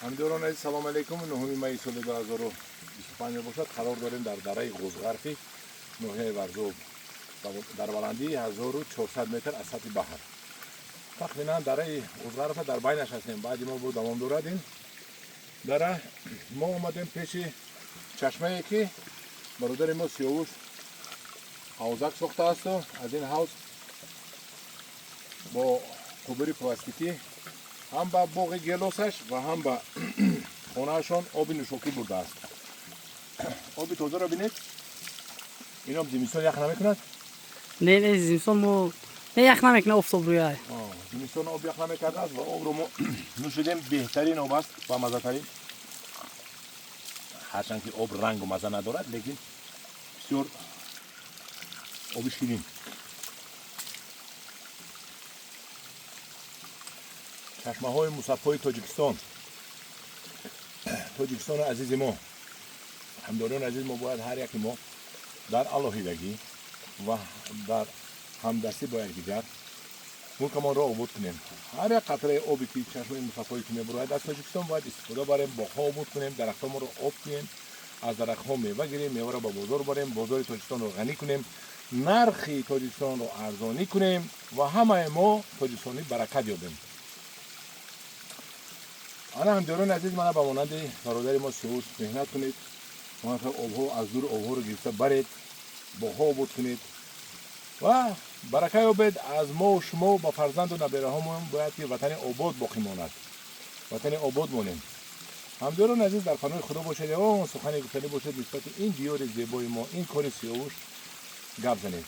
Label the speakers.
Speaker 1: Ҳамдиёрони азиз, салом алейкум. 9 майи соли 2025 мебошад. Қарор дорем дар дараи Ғузғарфи ноҳияи Варзоб дар баландии 1400 метр аз сатҳи баҳр. Тахминан дараи Ғузғарфа дар байнаш ҳастем. Баъди мо бо давом дорад ин дара. Мо омадем пеши чашмае, ки бародари мо Сиёвуш ҳавзак сохтаасту аз ин ҳавз бо қубури пластикӣ ҳам ба боғи гелосаш ва ҳам ба хонаашон оби нӯшокӣ бурдааст. Оби тозаро бинед. Ин об зимистон ях намекунад?
Speaker 2: Не, не, зимистон мо не, ях намекунад, офтоб рӯяй.
Speaker 1: Зимистон об ях намекардааст ва обро мо нӯшидем. Беҳтарин об аст ва маззатарин. Ҳарчанд ки об рангу мазза надорад, лекин бисёр оби ширин. Чашмаҳои мусаффои Тоҷикистон, Тоҷикистони азизи мо. Ҳамдорони азиз, мо бояд ҳар яки мо дар алоҳидагӣ ва дар ҳамдастӣ бо якдигар мулкамонро обод кунем. Ҳар як қатраи оби ки чашмаи мусаффое ки мебурояд аз Тоҷикистон, бояд истифода барем, боғҳо обод кунем, дарахтҳомонро об кунем, аз дарахтҳо мева гирем, меваро ба бозор барем, бозори Тоҷикистонро ғанӣ кунем, нархи Тоҷикистонро арзонӣ кунем ва ҳамаи мо тоҷикистонӣ баракат ёбем. Ана, ҳамдиёрони азиз, мана ба монанди бародари мо Сиёвуш меҳнат кунед, обҳо аз дур обҳоро гирифта баред, боғҳо обод кунед ва барака ёбед. Аз мо шумо ба фарзанду набераҳомон бояд ки ватани обод боқӣ монад, ватани обод монем. Ҳамдиёрони азиз, дар паноҳи Худо бошед. Ягон сухане гуфтанӣ бошед нисбати ин диёри зебои мо, ин кори Сиёвуш, гап занед.